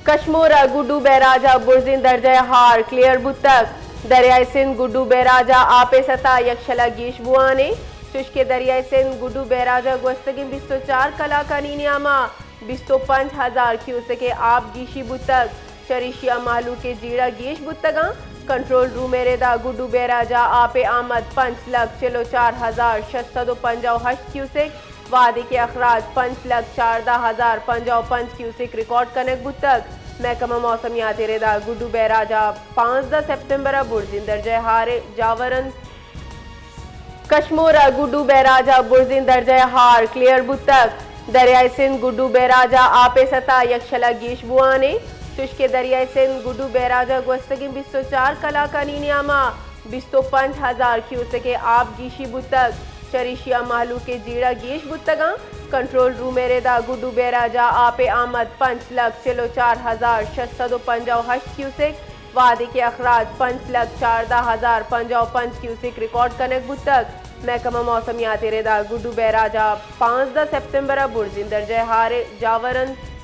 کشمور ء گڈو بیراج ء برزیں درجہ ء ہار کلیئر بوتگ۔ دریائے سندھ گڈو بیراج ء آپ ء سطح یک شلہ گیش بوان انت، چوشکہ دریائے سندھ گڈو بیراج ء گوستگیں بیست ء چار کلاکانی نیام ء بیست ء پنچ ہزار کیوسک ء آپ گیشی بوتگ، چریشی ء مہلوک ء جیڑہ گیش بوتگاں۔ کنٹرول روم ء ردا گڈو بیراج ء آپ ء آمد پنچ لکھ چل ء چار ہزار شش سد ء پنجاہ ء ہشت کیوسک، وہدے کہ اخراج پنچ لکھ چاردہ ہزار پنجاہ ء پنچ کیوسک ریکارڈ کنگ بوتگ۔ محکمہ موسمیات ء ردا گڈو بیراج ء پانزدہ سپتمبر ء برزیں درجہ ء ہار ء جاور انت۔ کشمور ء گڈو بیراج ء برزیں درجہ ء ہار کلیئر بوتگ۔ دریائے سندھ گڈو بیراج ء آپ ء سطح یک شلہ گیش بوان انت، چوشکہ دریائے سندھ گڈو بیراج ء گوستگیں بیست ء چار کلاکانی نیام ء بیست ء پنچ ہزار کیوسک ء آپ گیشی بوتگ، چریشی ء مہلوک ء جیڑہ گیش بوتگاں۔ کنٹرول روم ء ردا گڈو بیراج ء آپ ء آمد پنچ لکھ چل ء چار ہزار شش سد ء پنجاہ ء ہشت کیوسک، وہدے کہ اخراج پنچ لکھ چاردہ ہزار پنجاہ ء پنچ کیوسک ریکارڈ کنگ بوتگ۔ محکمہ موسمیات ء ردا گڈو بیراج ء پانزدہ سپتمبر ء برزیں درجہ ء ہار ء جاور انت۔